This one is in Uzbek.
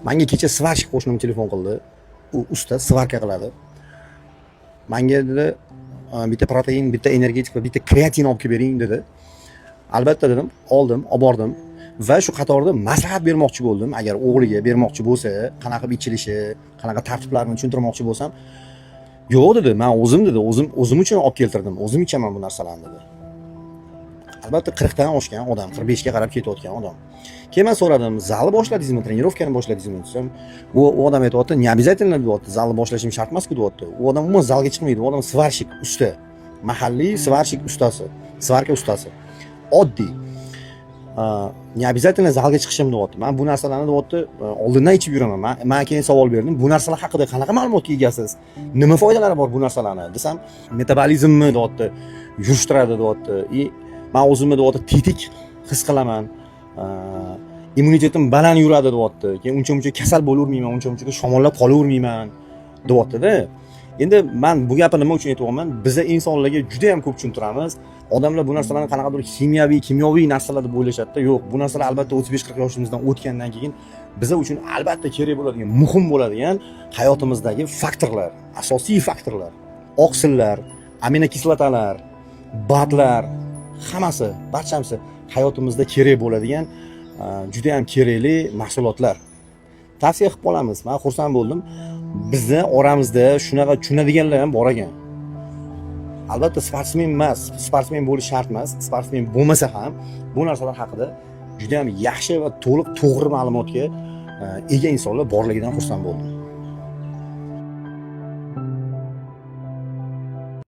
Manga kecha сварщик qo'shnim telefon qildi. U usta, сварка qiladi. Manga dedi, bitta protein, bitta energetik va bitta kreatin olib kelib bering, dedi. Albatta, dedim, oldim, olib bordim va shu qatorda maslahat bermoqchi bo'ldim. Agar o'g'liga bermoqchi bo'lsa, qanaqa qilib ichilishi, qanaqa tartiblarini tushuntirmoqchi bo'lsam, yo'q, dedi, man o'zim, dedi, o'zim, o'zim uchun olib keltirdim, o'zim ichaman bu narsalarni, dedi. Albatta, 40dan oshgan odam, 45ga qarab ketayotgan odam. Keyin man so'radim, zalni boshladingizmi, тренировка ni boshladingizmi, desam, u odam aytyapti, не обязательно, deyapti, zalni boshlashim shart emasku, deyapti. U odam umuman zalga chiqmaydi, u odam сварщик, usta, mahalliy сварщик ustasi, сварка ustasi oddiy. Не обязательно zalga chiqishim, deyapti. Man bu narsalarni, deyapti, oldindan ichib yuraman. Man keyin savol berdim, bu narsalar haqida qanaqa ma'lumotga egasiz, nima foydalari bor bu narsalarni, desam, metabolizmni, deyapti, yurishtiradi, deyapti, и man o'zimni, deyapti, tetik his qilaman, immunitetim baland yuradi, deyapti. Keyin uncha muncha kasal bo'lavermayman, uncha muncha shamollab qolavermayman, deyaptida. Endi man bu gapni nima uchun aytyapman? Biza insonlarga juda yam ko'p tushuntiramiz. Odamlar bu narsalarni qanaqadir ximiyaviy, kimyoviy narsalar deb o'ylashadida. Yo'q, bu narsalar albatta 35-40 yoshimizdan o'tgandan keyin biza uchun albatta kerak bo'ladigan, muhim bo'ladigan hayotimizdagi faktorlar, asosiy faktorlar. Oqsillar, aminokislotalar, БАД lar, hammasi, barchasi hayotimizda kerak bo'ladigan, juda yam kerakli mahsulotlar. Tavsiya qilib qolamiz. Man xursand bo'ldim, bizni oramizda shunaqa tushunadiganlar ham bor ekan. Albatta, sportsmen emas, sportsmen bo'lish shart emas, sportsmen bo'lmasa ham bu narsalar haqida juda yam yaxshi va to'liq, to'g'ri ma'lumotga ega insonlar borligidan xursand bo'ldim.